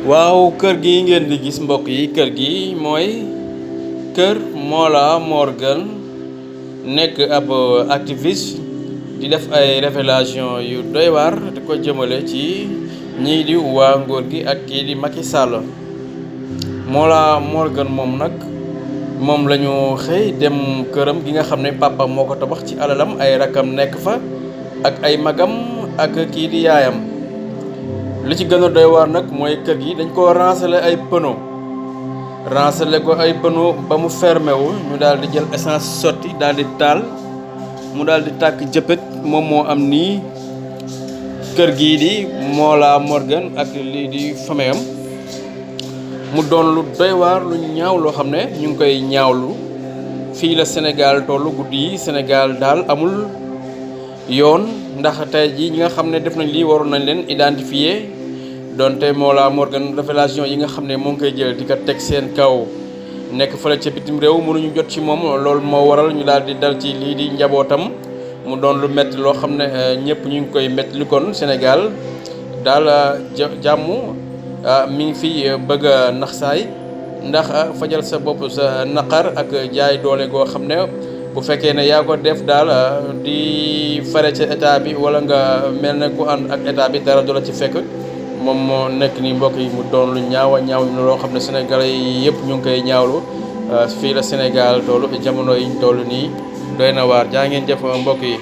waaw kër gi ngeen di gis mbokk yi kër gi mooy kër Mollah Morgun nekk ab activiste di def ay révélation yu doy waar di ko jëmale ci ñii di waa nguur gi ak kii di Macky Sall. Mollah Morgun moom nag moom la ñu xëy dem këram gi nga xam ne papa moo ko tabax ci alalam ay rakam nekk fa ak ay magam ak kii di yaayam. li ci gën a doy waar nag mooy kër gi dañ koo rancelé ay pneu ko ay pneu ba mu fermé wu ñu daal di jël essence sotti daal di taal mu daal di tàkk jëppët moom moo am nii kër gii di Mollah Morgun ak lii di fameyam mu doon lu doy waar lu ñaaw loo xam ne ñu ngi koy ñaawlu. fii la Sénégal tollu guddi yi Sénégal daal amul yoon ndax tey jii ñi nga xam ne def nañ lii waroon nañ leen identifier donte Mollah Morgun révélation yi nga xam ne moo ngi koy jël di ko teg seen kaw nekk fële ca bitim réew mënuñu jot ci moom loolu moo waral ñu daal di dal ci lii di njabootam mu doon lu métti loo xam ne ñëpp ñu ngi koy métti lu kon Sénégal daal jàmm mi ngi fi bëgg a nax saay ndax fajal sa bopp sa naqar ak jaay doole goo xam ne bu fekkee ne yaa ko def daal di fare ca état bi wala nga mel ne ku ànd ak état bi dara du la ci fekk moom moo nekk ni mbokk yi mu doon lu ñaaw loo xam ne sénégalais yi yëpp ñu ngi koy ñaawlu. fii la Sénégal toll jamono yiñ toll nii doy na waar jaa ngeen jëf mbokk yi.